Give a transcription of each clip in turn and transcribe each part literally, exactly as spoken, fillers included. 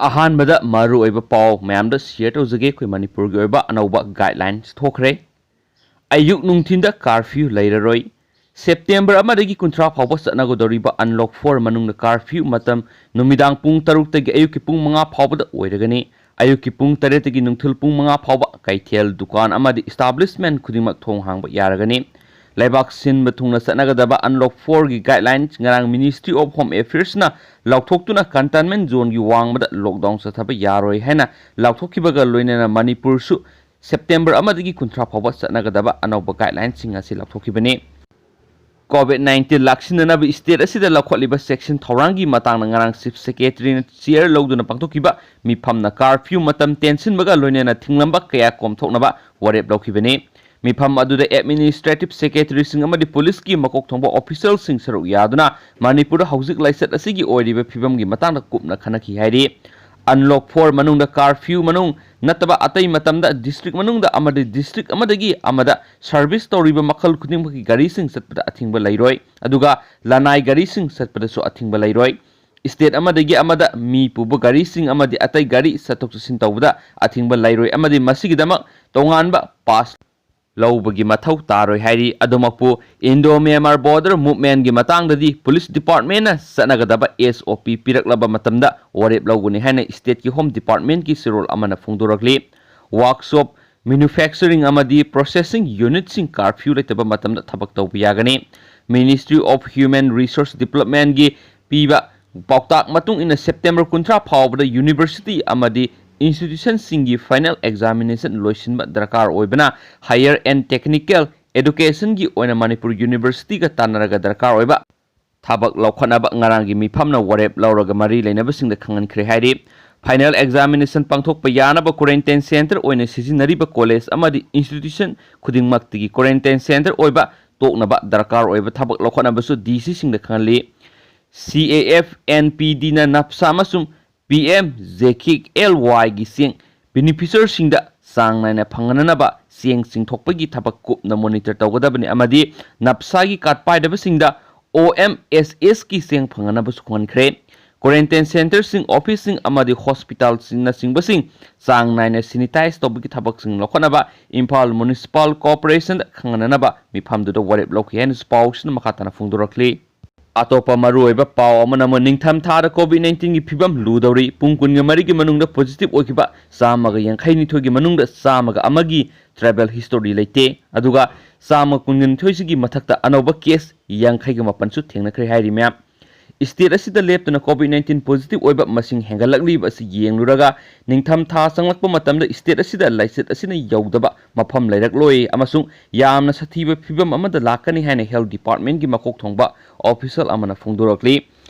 ꯑꯍꯥꯟꯕꯗ ꯃꯔꯨꯑꯣꯏꯕ ꯄꯥꯎ ꯃꯌꯥꯝꯗ ꯁꯤꯌꯔ ꯇꯧꯖꯒꯦ꯫ ꯑꯩꯈꯣꯏ ꯃꯅꯤꯄꯨꯔꯒꯤ ꯑꯣꯏꯕ ꯑꯅꯧꯕ ꯒꯥꯏꯗꯂꯥꯏꯟꯁ ꯊꯣꯛꯈ꯭ꯔꯦ꯫ ꯑꯌꯨꯛ ꯅꯨꯡꯊꯤꯟꯗ ꯀꯥꯔꯐ꯭ꯌꯨ ꯂꯩꯔꯔꯣꯏ꯫ ꯁꯦꯞꯇꯦꯝꯕꯔ ꯑꯃꯗꯒꯤ ꯀꯨꯟꯊ꯭ꯔꯥ ꯐꯥꯎꯕ ꯆꯠꯅꯒꯗꯧꯔꯤꯕ ꯑꯟꯂꯣꯛ ꯐꯣꯔ ꯃꯅꯨꯡꯗ ꯀꯥꯔꯐ꯭ꯌꯨ ꯃꯇꯝ ꯅꯨꯃꯤꯗꯥꯡ ꯄꯨꯡ ꯇꯔꯨꯛꯇꯒꯤ ꯑꯌꯨꯛꯀꯤ ꯄꯨꯡ ꯃꯉꯥ ꯐꯥꯎꯕꯗ ꯑꯣꯏꯔꯒꯅꯤ꯫ ꯑꯌꯨꯛꯀꯤ ꯄꯨꯡ ꯇꯔꯦꯠꯇꯒꯤ ꯅꯨꯡꯊꯤꯜ ꯄꯨꯡ ꯃꯉꯥ ꯐꯥꯎꯕ ꯀꯩꯊꯦꯜ, ꯗꯨꯀꯥꯟ ꯑꯃꯗꯤ ꯏꯁꯇꯥꯕ꯭ꯂꯤꯁꯃꯦꯟ ꯈꯨꯗꯤꯡꯃꯛ ꯊꯣꯡ ꯍꯥꯡꯕ ꯌꯥꯔꯒꯅꯤ꯫ ꯂꯩꯕꯥꯛ ꯁꯤꯟꯕ ꯊꯨꯡꯅ ꯆꯠꯅꯒꯗꯕ ꯑꯟꯂꯣꯛ ꯐꯣꯔꯒꯤ ꯒꯥꯏꯗꯂꯥꯏꯟꯁ ꯉꯔꯥꯡ ꯃꯤꯅꯤꯁꯇ꯭ꯔꯤ ꯑꯣꯐ ꯍꯣꯝ ꯑꯦꯐꯤꯌꯔꯁꯅ ꯂꯥꯎꯊꯣꯛꯇꯨꯅ ꯀꯟꯇꯦꯟꯃꯦꯟ ꯖꯣꯟꯒꯤ ꯋꯥꯡꯃꯗ ꯂꯣꯛꯗꯥꯎꯟ ꯆꯠꯊꯕ ꯌꯥꯔꯣꯏ ꯍꯥꯏꯅ ꯂꯥꯎꯊꯣꯛꯈꯤꯕꯒ ꯂꯣꯏꯅꯅ ꯃꯅꯤꯄꯨꯔꯁꯨ ꯁꯦꯞꯇꯦꯝꯕꯔ ꯑꯃꯗꯒꯤ ꯀꯨꯟꯊ꯭ꯔꯥ ꯐꯥꯎꯕ ꯆꯠꯅꯒꯗꯕ ꯑꯅꯧꯕ ꯒꯥꯏꯗꯂꯥꯏꯟꯁꯤꯡ ꯑꯁꯤ ꯂꯥꯎꯊꯣꯛꯈꯤꯕꯅꯤ꯫ ꯀꯣꯚꯤꯗ ꯅꯥꯏꯟꯇꯤꯟ ꯂꯥꯛꯁꯤꯟꯅꯅꯕ ꯁ꯭ꯇꯦꯠ ꯑꯁꯤꯗ ꯂꯧꯈꯠꯂꯤꯕ ꯆꯦꯛꯁꯤꯟ ꯊꯧꯔꯥꯡꯒꯤ ꯃꯇꯥꯡꯗ ꯉꯔꯥꯡ ꯆꯤꯐ ꯁꯦꯀ꯭ꯔꯦꯇꯔꯤꯅ ꯆꯤꯌꯔ ꯂꯧꯗꯨꯅ ꯄꯥꯡꯊꯣꯛꯈꯤꯕ ꯃꯤꯐꯝꯅ ꯀꯥꯔꯐ꯭ꯌꯨ ꯃꯇꯝ ꯇꯦꯟꯁꯤꯟꯕꯒ ꯂꯣꯏꯅꯅ ꯊꯤꯡꯂꯝꯕ ꯀꯌꯥ ꯀꯣꯝꯊꯣꯛꯅꯕ ꯋꯥꯔꯦꯞ ꯂꯧꯈꯤꯕꯅꯤ꯫ ꯃꯤꯐꯝ ꯑꯗꯨꯗ ꯑꯦꯗꯃꯤꯅꯤꯁꯇ꯭ꯔꯦꯇꯤꯚ ꯁꯦꯀ꯭ꯔꯦꯇꯔꯤꯁꯤꯡ ꯑꯃꯗꯤ ꯄꯨꯂꯤꯁꯀꯤ ꯃꯀꯣꯛ ꯊꯣꯡꯕ ꯑꯣꯐꯤꯁꯤꯌꯦꯜꯁꯤꯡ ꯁꯔꯨꯛ ꯌꯥꯗꯨꯅ ꯃꯅꯤꯄꯨꯔꯗ ꯍꯧꯖꯤꯛ ꯂꯥꯏꯆꯠ ꯑꯁꯤꯒꯤ ꯑꯣꯏꯔꯤꯕ ꯐꯤꯕꯝꯒꯤ ꯃꯇꯥꯡꯗ ꯀꯨꯞꯅ ꯈꯟꯅꯈꯤ ꯍꯥꯏꯔꯤ꯫ ꯑꯟꯂꯣꯛ ꯐꯣꯔ ꯃꯅꯨꯡꯗ ꯀꯥꯔꯐ꯭ꯌꯨ ꯃꯅꯨꯡ ꯅꯠꯇꯕ ꯑꯇꯩ ꯃꯇꯝꯗ ꯗꯤꯁꯇ꯭ꯔꯤꯛ ꯃꯅꯨꯡꯗ ꯑꯃꯗꯤ ꯗꯤꯁꯇ꯭ꯔꯤꯛ ꯑꯃꯗꯒꯤ ꯑꯃꯗ ꯁꯔꯚꯤꯁ ꯇꯧꯔꯤꯕ ꯃꯈꯜ ꯈꯨꯗꯤꯡꯃꯛꯀꯤ ꯒꯥꯔꯤꯁꯤꯡ ꯆꯠꯄꯗ ꯑꯊꯤꯡꯕ ꯂꯩꯔꯣꯏ꯫ ꯑꯗꯨꯒ ꯂꯅꯥꯏ ꯒꯥꯔꯤꯁꯤꯡ ꯆꯠꯄꯗꯁꯨ ꯑꯊꯤꯡꯕ ꯂꯩꯔꯣꯏ꯫ ꯁ꯭ꯇꯦꯠ ꯑꯃꯗꯒꯤ ꯑꯃꯗ ꯃꯤ ꯄꯨꯕ ꯒꯥꯔꯤꯁꯤꯡ ꯑꯃꯗꯤ ꯑꯇꯩ ꯒꯥꯔꯤ ꯆꯠꯊꯣꯛ ꯆꯠꯁꯤꯟ ꯇꯧꯕꯗ ꯑꯊꯤꯡꯕ ꯂꯩꯔꯣꯏ ꯑꯃꯗꯤ ꯃꯁꯤꯒꯤꯗꯃꯛ ꯇꯣꯉꯥꯟꯕ ꯄꯥꯁ ꯂꯧꯕꯒꯤ ꯃꯊꯧ ꯇꯥꯔꯣꯏ ꯍꯥꯏꯔꯤ꯫ ꯑꯗꯨꯃꯛꯄꯨ ꯏꯟꯗꯣ ꯃ꯭ꯌꯥꯟꯃꯥꯔ ꯕꯣꯔꯗꯔ ꯃꯨꯚꯃꯦꯟꯒꯤ ꯃꯇꯥꯡꯗꯗꯤ ꯄꯨꯂꯤꯁ ꯗꯤꯄꯥꯔꯠꯃꯦꯟꯅ ꯆꯠꯅꯒꯗꯕ ꯑꯦꯁ ꯑꯣ ꯄꯤ ꯄꯤꯔꯛꯂꯕ ꯃꯇꯝꯗ ꯋꯥꯔꯦꯞ ꯂꯧꯒꯅꯤ ꯍꯥꯏꯅ ꯁ꯭ꯇꯦꯠꯀꯤ ꯍꯣꯝ ꯗꯤꯄꯥꯔꯠꯃꯦꯟꯒꯤ ꯆꯦꯔꯣꯜ ꯑꯃꯅ ꯐꯣꯡꯗꯣꯔꯛꯂꯤ꯫ ꯋꯥꯔꯛꯁꯣꯞ, ꯃꯦꯅꯨꯐꯦꯛꯆꯔꯤꯡ ꯑꯃꯗꯤ ꯄ꯭ꯔꯣꯁꯦꯁꯤꯡ ꯌꯨꯅꯤꯠꯁꯤꯡ ꯀꯥꯔꯐ꯭ꯌꯨ ꯂꯩꯇꯕ ꯃꯇꯝꯗ ꯊꯕꯛ ꯇꯧꯕ ꯌꯥꯒꯅꯤ꯫ ꯃꯤꯅꯤꯁꯇ꯭ꯔꯤ ꯑꯣꯐ ꯍ꯭ꯌꯨꯃꯦꯟ ꯔꯤꯁꯣꯔꯁ ꯗꯤꯕꯂꯞꯃꯦꯟꯒꯤ ꯄꯤꯕ ꯄꯥꯎꯇꯥꯛ ꯃꯇꯨꯡ ꯏꯟꯅ ꯁꯦꯞꯇꯦꯝꯕꯔ ꯀꯨꯟꯊ꯭ꯔꯥ ꯐꯥꯎꯕꯗ ꯌꯨꯅꯤꯚꯔꯁꯤꯇꯤ ꯑꯃꯗꯤ ꯏꯟꯁꯇꯤꯇ꯭ꯌꯨꯁꯟꯁꯤꯡꯒꯤ ꯐꯥꯏꯅꯦꯜ ꯑꯦꯛꯖꯥꯃꯤꯅꯦꯁꯟ ꯂꯣꯏꯁꯤꯟꯕ ꯗꯔꯀꯥꯔ ꯑꯣꯏꯕꯅ ꯍꯥꯌꯔ ꯑꯦꯟ ꯇꯦꯛꯅꯤꯀꯦꯜ ꯑꯦꯗꯨꯀꯦꯁꯟꯒꯤ ꯑꯣꯏꯅ ꯃꯅꯤꯄꯨꯔ ꯌꯨꯅꯤꯚꯔꯁꯤꯇꯤꯒ ꯇꯥꯟꯅꯔꯒ ꯗꯔꯀꯥꯔ ꯑꯣꯏꯕ ꯊꯕꯛ ꯂꯧꯈꯠꯅꯕ ꯉꯔꯥꯡꯒꯤ ꯃꯤꯐꯝꯅ ꯋꯥꯔꯦꯞ ꯂꯧꯔꯒ ꯃꯔꯤ ꯂꯩꯅꯕꯁꯤꯡꯗ ꯈꯪꯍꯟꯈ꯭ꯔꯦ ꯍꯥꯏꯔꯤ꯫ ꯐꯥꯏꯅꯦꯜ ꯑꯦꯛꯖꯥꯃꯤꯅꯦꯁꯟ ꯄꯥꯡꯊꯣꯛꯄ ꯌꯥꯅꯕ ꯀ꯭ꯋꯥꯔꯦꯟꯇꯥꯏꯟ ꯁꯦꯟꯇꯔ ꯑꯣꯏꯅ ꯁꯤꯖꯤꯟꯅꯔꯤꯕ ꯀꯣꯂꯦꯖ ꯑꯃꯗꯤ ꯏꯟꯁꯇꯤꯇ꯭ꯌꯨꯁꯟ ꯈꯨꯗꯤꯡꯃꯛꯇꯒꯤ ꯀ꯭ꯋꯥꯔꯦꯟꯇꯥꯏꯟ ꯁꯦꯟꯇꯔ ꯑꯣꯏꯕ ꯇꯣꯛꯅꯕ ꯗꯔꯀꯥꯔ ꯑꯣꯏꯕ ꯊꯕꯛ ꯂꯧꯈꯠꯅꯕꯁꯨ ꯗꯤ ꯁꯤꯁꯤꯡꯗ ꯈꯪꯍꯜꯂꯤ꯫ ꯁꯤ ꯑꯦ ꯑꯦꯐ ꯑꯦꯟ ꯄꯤ ꯗꯤꯅ ꯅꯞꯁꯥ ꯑꯃꯁꯨꯡ P M J K L ꯋꯥꯏꯒꯤ ꯆꯦꯡ ꯕꯦꯅꯤꯐꯤꯁꯔꯁꯤꯡꯗ ꯆꯥꯡ ꯅꯥꯏꯅ ꯐꯪꯍꯟꯅꯅꯕ ꯆꯦꯡ ꯆꯤꯡꯊꯣꯛꯄꯒꯤ ꯊꯕꯛ ꯀꯨꯞꯅ ꯃꯣꯅꯤꯇꯔ ꯇꯧꯒꯗꯕꯅꯤ ꯑꯃꯗꯤ ꯅꯞꯁꯥꯒꯤ ꯀꯥꯔꯗ ꯄꯥꯏꯗꯕꯁꯤꯡꯗ ꯑꯣ ꯑꯦꯝ ꯑꯦꯁ ꯑꯦꯁꯀꯤ ꯆꯦꯡ ꯐꯪꯍꯟꯅꯕꯁꯨ ꯈꯪꯍꯟꯈ꯭ꯔꯦ꯫ Quarantine centreꯁꯤꯡ, officeꯁꯤꯡ ꯑꯃꯗꯤ hospitalꯁꯤꯡꯅꯆꯤꯡꯕꯁꯤꯡ ꯆꯥꯡ ꯅꯥꯏꯅ sanitize ꯇꯧꯕꯒꯤ ꯊꯕꯛꯁꯤꯡ ꯂꯧꯈꯠꯅꯕ ꯏꯝꯐꯥꯜ Municipal Corporationꯗ ꯈꯪꯍꯟꯅꯅꯕ ꯃꯤꯐꯝꯗꯨꯗ ꯋꯥꯔꯦꯞ ꯂꯧꯈꯤ ꯍꯥꯏꯅꯁꯨ ꯄꯥꯎꯁꯤꯅ ꯃꯈꯥ ꯇꯥꯅ ꯐꯣꯡꯗꯣꯔꯛꯂꯤ꯫ ꯑꯇꯣꯞꯄ ꯃꯔꯨꯑꯣꯏꯕ ꯄꯥꯎ ꯑꯃꯅ ꯑꯃꯨꯛ ꯅꯤꯡꯊꯝ ꯊꯥꯗ COVID nineteenꯒꯤ ꯐꯤꯕꯝ ꯂꯨꯗꯧꯔꯤ꯫ ꯄꯨꯡ ꯀꯨꯟꯒ ꯃꯔꯤꯒꯤ ꯃꯅꯨꯡꯗ positive ꯑꯣꯏꯈꯤꯕ ꯆꯥꯝꯃꯒ ꯌꯥꯡꯈꯩ ꯅꯤꯊꯣꯏꯒꯤ ꯃꯅꯨꯡꯗ ꯆꯥꯝꯃꯒ ꯑꯃꯒꯤ travel history ꯂꯩꯇꯦ꯫ ꯑꯗꯨꯒ ꯆꯥꯝꯃ ꯀꯨꯟꯒ ꯅꯤꯊꯣꯏꯁꯤꯒꯤ ꯃꯊꯛꯇ ꯑꯅꯧꯕ case ꯌꯥꯡꯈꯩꯒ ꯃꯥꯄꯟꯁꯨ ꯊꯦꯡꯅꯈ꯭ꯔꯦ ꯍꯥꯏꯔꯤ ꯃꯌꯥꯝ꯫ State ꯑꯁꯤꯗ ꯂꯦꯞꯇꯅ COVID nineteen positive ꯑꯣꯏꯕ ꯃꯁꯤꯡ ꯍꯦꯟꯒꯠꯂꯛꯂꯤꯕ ꯑꯁꯤ ꯌꯦꯡꯂꯨꯔꯒ ꯅꯤꯡꯊꯝ ꯊꯥ ꯆꯪꯂꯛꯄ ꯃꯇꯝꯗ state ꯑꯁꯤꯗ ꯂꯥꯏꯆꯠ ꯑꯁꯤꯅ ꯌꯧꯗꯕ ꯃꯐꯝ ꯂꯩꯔꯛꯂꯣꯏ ꯑꯃꯁꯨꯡ ꯌꯥꯝꯅ ꯁꯥꯊꯤꯕ ꯐꯤꯕꯝ ꯑꯃꯗ ꯂꯥꯛꯀꯅꯤ ꯍꯥꯏꯅ health departmentꯀꯤ ꯃꯀꯣꯛ ꯊꯣꯡꯕ official ꯑꯃꯅ ꯐꯣꯡꯗꯣꯔꯛꯂꯤ꯫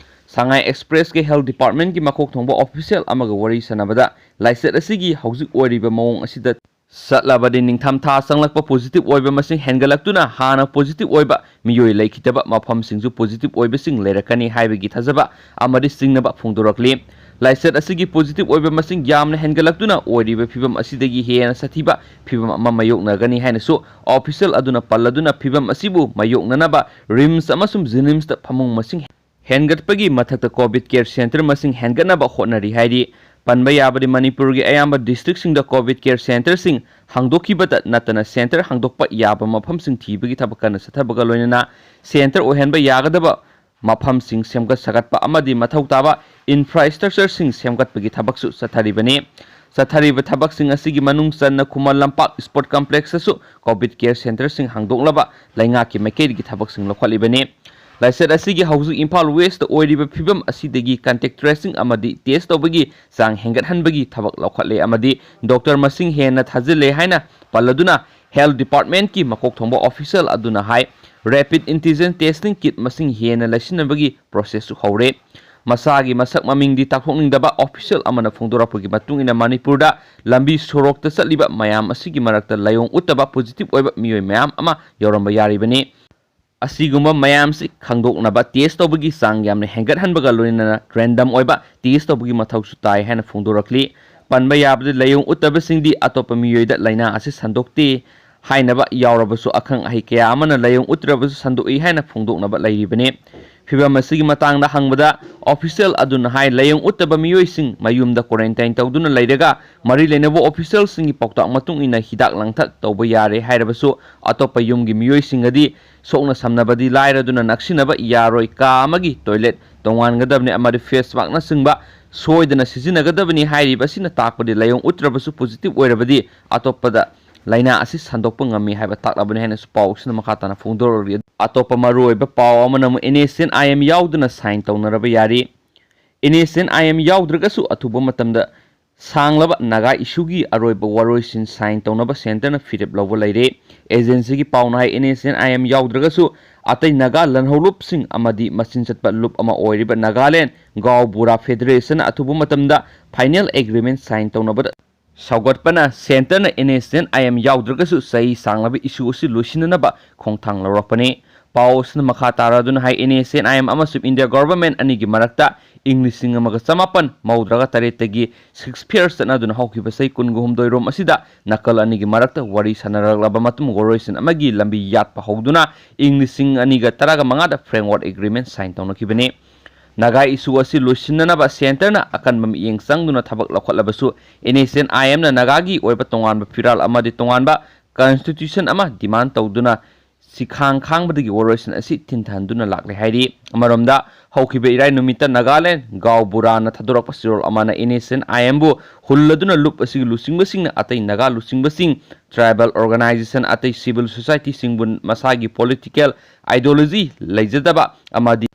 ꯁꯉꯥꯏ Expressꯀꯤ health departmentꯀꯤ ꯃꯀꯣꯛ ꯊꯣꯡꯕ official ꯑꯃꯒ ꯋꯥꯔꯤ ꯁꯥꯟꯅꯕꯗ ꯂꯥꯏꯆꯠ ꯑꯁꯤꯒꯤ ꯍꯧꯖꯤꯛ ꯑꯣꯏꯔꯤꯕ ꯃꯑꯣꯡ ꯑꯁꯤꯗ ꯆꯠꯂꯕꯗꯤ ꯅꯤꯡꯊꯝ ꯊꯥ ꯆꯪꯂꯛꯄ positive ꯑꯣꯏꯕ ꯃꯁꯤꯡ ꯍꯦꯟꯒꯠꯂꯛꯇꯨꯅ ꯍꯥꯟꯅ positive ꯑꯣꯏꯕ ꯃꯤꯑꯣꯏ ꯂꯩꯈꯤꯗꯕ ꯃꯐꯝꯁꯤꯡꯁꯨ positive ꯑꯣꯏꯕꯁꯤꯡ ꯂꯩꯔꯛꯀꯅꯤ ꯍꯥꯏꯕꯒꯤ ꯊꯥꯖꯕ ꯑꯃꯗꯤ ꯆꯤꯡꯅꯕ ꯐꯣꯡꯗꯣꯔꯛꯂꯤ꯫ ꯂꯥꯏꯆꯠ ꯑꯁꯤꯒꯤ positive ꯑꯣꯏꯕ ꯃꯁꯤꯡ ꯌꯥꯝꯅ ꯍꯦꯟꯒꯠꯂꯛꯇꯨꯅ ꯑꯣꯏꯔꯤꯕ ꯐꯤꯕꯝ ꯑꯁꯤꯗꯒꯤ ꯍꯦꯟꯅ ꯁꯥꯊꯤꯕ ꯐꯤꯕꯝ ꯑꯃ ꯃꯥꯌꯣꯛꯅꯒꯅꯤ ꯍꯥꯏꯅꯁꯨ official ꯑꯗꯨꯅ ꯄꯜꯂꯗꯨꯅ ꯐꯤꯕꯝ ꯑꯁꯤꯕꯨ ꯃꯥꯌꯣꯛꯅꯅꯕ RIMS ꯑꯃꯁꯨꯡ JNIMSꯇ ꯐꯃꯨꯡ ꯃꯁꯤꯡ ꯍꯦꯟꯒꯠꯄꯒꯤ ꯃꯊꯛꯇ COVID care centre ꯃꯁꯤꯡ ꯍꯦꯟꯒꯠꯅꯕ ꯍꯣꯠꯅꯔꯤ ꯍꯥꯏꯔꯤ꯫ ꯄꯟꯕ ꯌꯥꯕꯗꯤ ꯃꯅꯤꯄꯨꯔꯒꯤ ꯑꯌꯥꯝꯕ districtꯁꯤꯡꯗ COVID care centreꯁꯤꯡ ꯍꯥꯡꯗꯣꯛꯈꯤꯕꯇ ꯅꯠꯇꯅ centre ꯍꯥꯡꯗꯣꯛꯄ ꯌꯥꯕ ꯃꯐꯝꯁꯤꯡ ꯊꯤꯕꯒꯤ ꯊꯕꯛ ꯀꯟꯅ ꯆꯠꯊꯕꯒ ꯂꯣꯏꯅꯅ centre ꯑꯣꯏꯍꯟꯕ ꯌꯥꯒꯗꯕ ꯃꯐꯝꯁꯤꯡ ꯁꯦꯝꯒꯠ ꯁꯥꯒꯠꯄ ꯑꯃꯗꯤ ꯃꯊꯧ ꯇꯥꯕ infrastructureꯁꯤꯡ ꯁꯦꯝꯒꯠꯄꯒꯤ ꯊꯕꯛꯁꯨ ꯆꯠꯊꯔꯤꯕꯅꯤ꯫ ꯆꯠꯊꯔꯤꯕ ꯊꯕꯛꯁꯤꯡ ꯑꯁꯤꯒꯤ ꯃꯅꯨꯡ ꯆꯟꯅ Khuman Lampak sport complexꯇꯁꯨ COVID care centreꯁꯤꯡ ꯍꯥꯡꯗꯣꯛꯅꯕ ꯂꯩꯉꯥꯛꯀꯤ ꯃꯥꯏꯀꯩꯗꯒꯤ ꯊꯕꯛꯁꯤꯡ ꯂꯧꯈꯠꯂꯤꯕꯅꯤ꯫ ꯂꯥꯏꯆꯠ ꯑꯁꯤꯒꯤ ꯍꯧꯖꯤꯛ ꯏꯝꯐꯥꯜ Westꯇ ꯑꯣꯏꯔꯤꯕ ꯐꯤꯕꯝ ꯑꯁꯤꯗꯒꯤ contact tracing ꯑꯃꯗꯤ test ꯇꯧꯕꯒꯤ ꯆꯥꯡ ꯍꯦꯟꯒꯠꯍꯟꯕꯒꯤ ꯊꯕꯛ ꯂꯧꯈꯠꯂꯦ ꯑꯃꯗꯤ doctor ꯃꯁꯤꯡ ꯍꯦꯟꯅ ꯊꯥꯖꯤꯜꯂꯦ ꯍꯥꯏꯅ ꯄꯜꯂꯗꯨꯅ health departmentꯀꯤ ꯃꯀꯣꯛ ꯊꯣꯡꯕ official ꯑꯗꯨꯅ ꯍꯥꯏ, rapid antigen testing kit ꯃꯁꯤꯡ ꯍꯦꯟꯅ ꯂꯩꯁꯤꯟꯅꯕꯒꯤ processꯁꯨ ꯍꯧꯔꯦ꯫ ꯃꯁꯥꯒꯤ ꯃꯁꯛ ꯃꯃꯤꯡꯗꯤ ꯇꯥꯛꯊꯣꯛꯅꯤꯡꯗꯕ official ꯑꯃꯅ ꯐꯣꯡꯗꯣꯔꯛꯄꯒꯤ ꯃꯇꯨꯡ ꯏꯟꯅ ꯃꯅꯤꯄꯨꯔꯗ ꯂꯝꯕꯤ ꯁꯣꯔꯣꯛꯇ ꯆꯠꯂꯤꯕ ꯃꯌꯥꯝ ꯑꯁꯤꯒꯤ ꯃꯔꯛꯇ ꯂꯥꯏꯑꯣꯡ ꯎꯠꯇꯕ positive ꯑꯣꯏꯕ ꯃꯤꯑꯣꯏ ꯃꯌꯥꯝ ꯑꯃ ꯌꯥꯎꯔꯝꯕ ꯌꯥꯔꯤꯕꯅꯤ꯫ ꯑꯁꯤꯒꯨꯝꯕ ꯃꯌꯥꯝꯁꯤ ꯈꯪꯗꯣꯛꯅꯕ test ꯇꯧꯕꯒꯤ ꯆꯥꯡ ꯌꯥꯝꯅ ꯍꯦꯟꯒꯠꯍꯟꯕꯒ ꯂꯣꯏꯅꯅ random ꯑꯣꯏꯕ test ꯇꯧꯕꯒꯤ ꯃꯊꯧꯁꯨ ꯇꯥꯏ ꯍꯥꯏꯅ ꯐꯣꯡꯗꯣꯔꯛꯂꯤ꯫ ꯄꯟꯕ ꯌꯥꯕꯗ ꯂꯥꯏꯑꯣꯡ ꯎꯠꯇꯕꯁꯤꯡꯗꯤ ꯑꯇꯣꯞꯄ ꯃꯤꯑꯣꯏꯗ ꯂꯥꯏꯅꯥ ꯑꯁꯤ ꯁꯟꯗꯣꯛꯇꯦ ꯍꯥꯏꯅꯕ ꯌꯥꯎꯔꯕꯁꯨ ꯑꯈꯪ ꯑꯍꯩ ꯀꯌꯥ ꯑꯃꯅ ꯂꯥꯏꯑꯣꯡ ꯎꯠꯇ꯭ꯔꯕꯁꯨ ꯁꯟꯗꯣꯛꯏ ꯍꯥꯏꯅ ꯐꯣꯡꯗꯣꯛꯅꯕ ꯂꯩꯔꯤꯕꯅꯤ꯫ ꯐꯤꯚꯝ ꯑꯁꯤꯒꯤ ꯃꯇꯥꯡꯗ ꯍꯪꯕꯗ, ꯑꯣꯐꯤꯁꯤꯌꯦꯜ ꯑꯗꯨꯅ ꯍꯥꯏ, ꯂꯥꯏꯑꯣꯡ ꯎꯠꯇꯕ ꯃꯤꯑꯣꯏꯁꯤꯡ ꯃꯌꯨꯝꯗ ꯀ꯭ꯋꯥꯔꯦꯟꯇꯥꯏꯟ ꯇꯧꯗꯨꯅ ꯂꯩꯔꯒ, ꯃꯔꯤ ꯂꯩꯅꯕ ꯑꯣꯐꯤꯁꯤꯌꯦꯜꯁꯤꯡꯒꯤ ꯄꯥꯎꯇꯥꯛ ꯃꯇꯨꯡ ꯏꯟꯅ ꯍꯤꯗꯥꯛ ꯂꯥꯡꯊꯛ ꯇꯧꯕ ꯌꯥꯔꯦ ꯍꯥꯏꯔꯕꯁꯨ, ꯑꯇꯣꯞꯄ ꯌꯨꯝꯒꯤ ꯃꯤꯑꯣꯏꯁꯤꯡꯒꯗꯤ ꯁꯣꯛꯅ ꯁꯝꯅꯕꯗꯤ ꯂꯥꯏꯔꯗꯨꯅ ꯅꯛꯁꯤꯟꯅꯕ ꯌꯥꯔꯣꯏ꯫ ꯀꯥ ꯑꯃꯒꯤ ꯇꯣꯏꯂꯦꯠ ꯇꯣꯉꯥꯟꯒꯗꯕꯅꯤ ꯑꯃꯗꯤ ꯐꯦꯁ ꯃꯥꯛꯅꯆꯤꯡꯕ ꯁꯣꯏꯗꯅ ꯁꯤꯖꯤꯟꯅꯒꯗꯕꯅꯤ꯫ ꯍꯥꯏꯔꯤꯕ ꯑꯁꯤꯅ ꯇꯥꯛꯄꯗꯤ ꯂꯥꯏꯑꯣꯡ ꯎꯠꯇ꯭ꯔꯕꯁꯨ ꯄꯣꯖꯤꯇꯤꯚ ꯑꯣꯏꯔꯕꯗꯤ ꯑꯇꯣꯞꯄꯗ ꯂꯥꯏꯅꯥ ꯑꯁꯤ ꯁꯟꯗꯣꯛꯄ ꯉꯝꯃꯤ ꯍꯥꯏꯕ ꯇꯥꯛꯂꯕꯅꯤ ꯍꯥꯏꯅꯁꯨ ꯄꯥꯎ ꯑꯁꯤꯅ ꯃꯈꯥ ꯇꯥꯅ ꯐꯣꯡꯗꯣꯔꯛꯂꯤ꯫ ꯑꯇꯣꯞꯄ ꯃꯔꯨꯑꯣꯏꯕ ꯄꯥꯎ ꯑꯃꯅ ꯑꯃꯨꯛ NSCN-IM ꯌꯥꯎꯗꯅ ꯁꯥꯏꯟ ꯇꯧꯅꯔꯕ ꯌꯥꯔꯤ꯫ NSCN-IM ꯌꯥꯎꯗ꯭ꯔꯒꯁꯨ ꯑꯊꯨꯕ ꯃꯇꯝꯗ ꯁꯥꯡꯂꯕ ꯅꯥꯒꯥ ꯏꯁꯨꯒꯤ ꯑꯔꯣꯏꯕ ꯋꯥꯔꯣꯏꯁꯤꯟ ꯁꯥꯏꯟ ꯇꯧꯅꯕ ꯁꯦꯟꯇꯔꯅ ꯐꯤꯔꯦꯞ ꯂꯧꯕ ꯂꯩꯔꯦ꯫ ꯑꯦꯖꯦꯟꯁꯤꯒꯤ ꯄꯥꯎꯅ ꯍꯥꯏ, NSCN-IM ꯌꯥꯎꯗ꯭ꯔꯒꯁꯨ ꯑꯇꯩ ꯅꯥꯒꯥ ꯂꯟꯍꯧꯂꯨꯞꯁꯤꯡ ꯑꯃꯗꯤ ꯃꯆꯤꯟ ꯆꯠꯄ ꯂꯨꯞ ꯑꯃ ꯑꯣꯏꯔꯤꯕ ꯅꯥꯒꯥꯂꯦꯟ ꯒꯥꯎ ꯕꯨꯔꯥ ꯐꯦꯗꯔꯦꯁꯟꯅ ꯑꯊꯨꯕ ꯃꯇꯝꯗ ꯐꯥꯏꯅꯦꯜ ꯑꯦꯒ꯭ꯔꯤꯃꯦꯟ ꯁꯥꯏꯟ ꯇꯧꯅꯕꯗ ꯁꯧꯒꯠꯄꯅ ꯁꯦꯟꯇꯔꯅ NSCN-IM ꯌꯥꯎꯗ꯭ꯔꯒꯁꯨ ꯆꯍꯤ ꯁꯥꯡꯂꯕ ꯏꯁꯨ ꯑꯁꯤ ꯂꯣꯏꯁꯤꯟꯅꯅꯕ ꯈꯣꯡꯊꯥꯡ ꯂꯧꯔꯛꯄꯅꯤ꯫ ꯄꯥꯎ ꯑꯁꯤꯅ ꯃꯈꯥ ꯇꯥꯔꯗꯨꯅ ꯍꯥꯏ, NSCN-IM ꯑꯃꯁꯨꯡ ꯏꯟꯗꯤꯌꯥ ꯒꯣꯚꯔꯟꯃꯦꯟꯠ ꯑꯅꯤꯒꯤ ꯃꯔꯛꯇ ꯏꯪ ꯂꯤꯁꯤꯡ ꯑꯃꯒ ꯆꯃꯥꯄꯟ ꯃꯧꯗ꯭ꯔꯥꯒ ꯇꯔꯦꯠꯇꯒꯤ ꯁꯤꯛꯁ ꯐꯤꯌꯔ ꯆꯠꯅꯗꯨꯅ ꯍꯧꯈꯤꯕ ꯆꯍꯤ ꯀꯨꯟꯒ ꯍꯨꯝꯗꯣꯏ ꯔꯣꯝ ꯑꯁꯤꯗ ꯅꯥꯀꯜ ꯑꯅꯤꯒꯤ ꯃꯔꯛꯇ ꯋꯥꯔꯤ ꯁꯥꯟꯅꯔꯛꯂꯕ ꯃꯇꯨꯡ ꯋꯥꯔꯣꯏꯁꯤꯟ ꯑꯃꯒꯤ ꯂꯝꯕꯤ ꯌꯥꯠꯄ ꯍꯧꯗꯨꯅ ꯏꯪ ꯂꯤꯁꯤꯡ ꯑꯅꯤꯒ ꯇꯔꯥꯒ ꯃꯉꯥꯗ ꯐ꯭ꯔꯦꯝꯋꯥꯔꯛ ꯑꯦꯒ꯭ꯔꯤꯃꯦꯟ ꯁꯥꯏꯟ ꯇꯧꯅꯈꯤꯕꯅꯤ꯫ ꯅꯥꯒꯥ ꯏꯁꯨ ꯑꯁꯤ ꯂꯣꯏꯁꯤꯟꯅꯅꯕ ꯁꯦꯟꯇꯔꯅ ꯑꯀꯟꯕ ꯃꯤꯠꯌꯦꯡ ꯆꯪꯗꯨꯅ ꯊꯕꯛ ꯂꯧꯈꯠꯂꯕꯁꯨ, NSCN-IM-ꯅ ꯅꯥꯒꯥꯒꯤ ꯑꯣꯏꯕ ꯇꯣꯉꯥꯟꯕ ꯐꯤꯔꯥꯜ ꯑꯃꯗꯤ ꯇꯣꯉꯥꯟꯕ ꯀꯟꯁꯇꯤꯇ꯭ꯌꯨꯁꯟ ꯑꯃ ꯗꯤꯃꯥꯟ ꯇꯧꯗꯨꯅ ꯁꯤꯈꯥꯡ ꯈꯥꯡꯕꯗꯒꯤ ꯋꯥꯔꯣꯏꯁꯤꯟ ꯑꯁꯤ ꯊꯤꯟꯊꯍꯟꯗꯨꯅ ꯂꯥꯛꯂꯦ ꯍꯥꯏꯔꯤ꯫ ꯑꯃꯔꯣꯝꯗ, ꯍꯧꯈꯤꯕ ꯏꯔꯥꯏ ꯅꯨꯃꯤꯠꯇ ꯅꯥꯒꯥꯂꯦꯟ ꯒꯥꯎ ꯕꯨꯔꯥꯅ ꯊꯥꯗꯣꯔꯛꯄ ꯆꯦꯔꯣꯜ ꯑꯃꯅ NSCN-IM-ꯕꯨ ꯍꯨꯜꯂꯗꯨꯅ ꯂꯨꯞ ꯑꯁꯤꯒꯤ ꯂꯨꯆꯤꯡꯕꯁꯤꯡꯅ ꯑꯇꯩ ꯅꯥꯒꯥ ꯂꯨꯆꯤꯡꯕꯁꯤꯡ, ꯇ꯭ꯔꯥꯏꯕꯦꯜ ꯑꯣꯔꯒꯅꯥꯏꯖꯦꯁꯟ, ꯑꯇꯩ ꯁꯤꯚꯤꯜ ꯁꯣꯁꯥꯏꯇꯤꯁꯤꯡꯕꯨ ꯃꯁꯥꯒꯤ ꯄꯣꯂꯤꯇꯤꯀꯦꯜ ꯑꯥꯏꯗꯤꯌꯣꯂꯣꯖꯤ ꯂꯩꯖꯗꯕ ꯑꯃꯗꯤ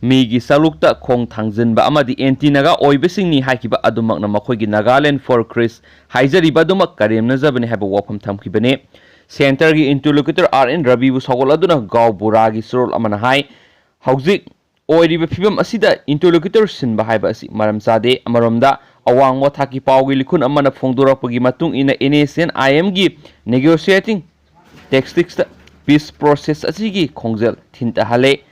ꯃꯤꯒꯤ ꯁꯔꯨꯛꯇ ꯈꯣꯡ ꯊꯥꯡꯖꯤꯟꯕ ꯑꯃꯗꯤ ꯑꯦꯟꯇꯤ ꯅꯥꯒꯥ ꯑꯣꯏꯕꯁꯤꯡꯅꯤ ꯍꯥꯏꯈꯤꯕ ꯑꯗꯨꯃꯛꯅ ꯃꯈꯣꯏꯒꯤ ꯅꯥꯒꯥꯂꯦꯟ ꯐꯣꯔ ꯀ꯭ꯔꯤꯁ ꯍꯥꯏꯖꯔꯤꯕ ꯑꯗꯨꯃꯛ ꯀꯔꯦꯝꯅꯖꯕꯅꯤ ꯍꯥꯏꯕ ꯋꯥꯐꯝ ꯊꯝꯈꯤꯕꯅꯤ꯫ ꯁꯦꯟꯇꯔꯒꯤ ꯏꯟꯇꯔꯂꯣꯀ꯭ꯌꯨꯇꯔ R N ꯔꯕꯤꯕꯨ ꯁꯧꯒꯠꯂꯗꯨꯅ ꯒꯥꯎ ꯕꯨꯔꯥꯒꯤ ꯆꯦꯔꯣꯜ ꯑꯃꯅ ꯍꯥꯏ, ꯍꯧꯖꯤꯛ ꯑꯣꯏꯔꯤꯕ ꯐꯤꯕꯝ ꯑꯁꯤꯗ ꯏꯟꯇꯔꯂꯣꯀ꯭ꯌꯨꯇꯔ ꯁꯤꯟꯕ ꯍꯥꯏꯕ ꯑꯁꯤ ꯃꯔꯝ ꯆꯥꯗꯦ꯫ ꯑꯃꯔꯣꯝꯗ, ꯑꯋꯥꯡꯕ ꯊꯥꯛꯀꯤ ꯄꯥꯎꯒꯤ ꯂꯤꯈꯨꯟ ꯑꯃꯅ ꯐꯣꯡꯗꯣꯔꯛꯄꯒꯤ ꯃꯇꯨꯡ ꯏꯟꯅ, NSCN-IM-ꯒꯤ ꯅꯦꯒꯣꯁꯤꯌꯦꯇꯤꯡ ꯇꯦꯛꯇꯤꯛꯁꯇ ꯄꯤꯁ ꯄ꯭ꯔꯣꯁꯦꯁ ꯑꯁꯤꯒꯤ ꯈꯣꯡꯖꯦꯜ ꯊꯤꯟꯊꯍꯜꯂꯦ꯫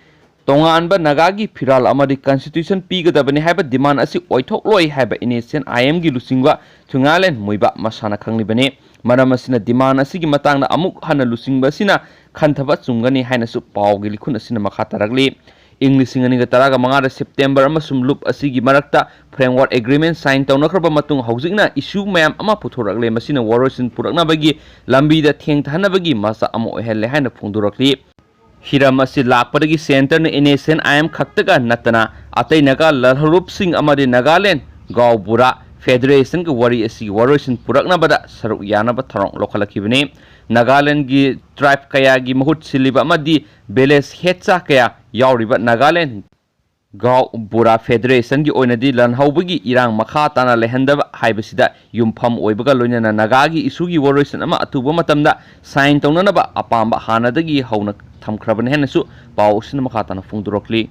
ꯇꯣꯉꯥꯟꯕ ꯅꯥꯒꯥꯒꯤ ꯐꯤꯔꯥꯜ ꯑꯃꯗꯤ ꯀꯟꯁꯇꯤꯇ꯭ꯌꯨꯁꯟ ꯄꯤꯒꯗꯕꯅꯤ ꯍꯥꯏꯕ ꯗꯤꯃꯥꯟ ꯑꯁꯤ ꯑꯣꯏꯊꯣꯛꯂꯣꯏ ꯍꯥꯏꯕ NSCN-IM-ꯒꯤ ꯂꯨꯆꯤꯡꯕ ꯊꯨꯉꯥꯂꯦꯟ ꯃꯨꯏꯕ ꯃꯁꯥꯅ ꯈꯪꯂꯤꯕꯅꯤ꯫ ꯃꯔꯝ ꯑꯁꯤꯅ ꯗꯤꯃꯥꯟ ꯑꯁꯤꯒꯤ ꯃꯇꯥꯡꯗ ꯑꯃꯨꯛ ꯍꯟꯅ ꯂꯨꯆꯤꯡꯕ ꯑꯁꯤꯅ ꯈꯟꯊꯕ ꯆꯨꯝꯒꯅꯤ ꯍꯥꯏꯅꯁꯨ ꯄꯥꯎꯒꯤ ꯂꯤꯈꯨꯟ ꯑꯁꯤꯅ ꯃꯈꯥ ꯇꯥꯔꯛꯂꯤ꯫ ꯏꯪ ꯂꯤꯁꯤꯡ ꯑꯅꯤꯒ ꯇꯔꯥꯒ ꯃꯉꯥꯗ ꯁꯦꯞꯇꯦꯝꯕꯔ ꯑꯃꯁꯨꯡ ꯂꯨꯞ ꯑꯁꯤꯒꯤ ꯃꯔꯛꯇ framework agreement sign ꯇꯧꯅꯈ꯭ꯔꯕ ꯃꯇꯨꯡ, ꯍꯧꯖꯤꯛꯅ issue ꯃꯌꯥꯝ ꯑꯃ ꯄꯨꯊꯣꯔꯛꯂꯦ꯫ ꯃꯁꯤꯅ ꯋꯥꯔꯣꯏꯁꯤꯟ ꯄꯨꯔꯛꯅꯕꯒꯤ ꯂꯝꯕꯤꯗ ꯊꯦꯡꯊꯍꯟꯅꯕꯒꯤ ꯃꯆꯥꯛ ꯑꯃ ꯑꯣꯏꯍꯜꯂꯦ ꯍꯥꯏꯅ ꯐꯣꯡꯗꯣꯔꯛꯂꯤ꯫ ꯍꯤꯔꯝ ꯑꯁꯤ ꯂꯥꯛꯄꯗꯒꯤ centreꯅ NSCN-IM ꯈꯛꯇꯒ ꯅꯠꯇꯅ ꯑꯇꯩ ꯅꯥꯒꯥ ꯂꯜꯍꯧꯂꯨꯞꯁꯤꯡ ꯑꯃꯗꯤ ꯅꯥꯒꯥꯂꯦꯟ ꯒꯥꯎꯕꯨꯔꯥ federationꯒꯤ ꯋꯥꯔꯤ ꯑꯁꯤꯒꯤ ꯋꯥꯔꯣꯏꯁꯤꯟ ꯄꯨꯔꯛꯅꯕꯗ ꯁꯔꯨꯛ ꯌꯥꯅꯕ ꯊꯧꯔꯥꯡ ꯂꯧꯈꯠꯂꯛꯈꯤꯕꯅꯤ꯫ ꯅꯥꯒꯥꯂꯦꯟꯒꯤ tribe ꯀꯌꯥꯒꯤ ꯃꯍꯨꯠ ꯁꯤꯜꯂꯤꯕ ꯑꯃꯗꯤ village headꯁ ꯀꯌꯥ ꯌꯥꯎꯔꯤꯕ ꯅꯥꯒꯥꯂꯦꯟ ꯒꯥꯎ ꯕꯨꯔꯥ federationꯒꯤ ꯑꯣꯏꯅꯗꯤ ꯂꯥꯟꯍꯧꯕꯒꯤ ꯏꯔꯥꯡ ꯃꯈꯥ ꯇꯥꯅ ꯂꯩꯍꯟꯗꯕ ꯍꯥꯏꯕꯁꯤꯗ ꯌꯨꯝꯐꯝ ꯑꯣꯏꯕꯒ ꯂꯣꯏꯅꯅ ꯅꯥꯒꯥꯒꯤ issueꯒꯤ ꯋꯥꯔꯣꯏꯁꯤꯟ ꯑꯃ ꯑꯊꯨꯕ ꯃꯇꯝꯗ sign ꯇꯧꯅꯅꯕ ꯑꯄꯥꯝꯕ ꯍꯥꯟꯅꯗꯒꯤ ꯍꯧꯅ ꯊꯝꯈ꯭ꯔꯕꯅꯤ ꯍꯥꯏꯅꯁꯨ ꯄꯥꯎ ꯑꯁꯤꯅ ꯃꯈꯥ ꯇꯥꯅ ꯐꯣꯡꯗꯣꯔꯛꯂꯤ꯫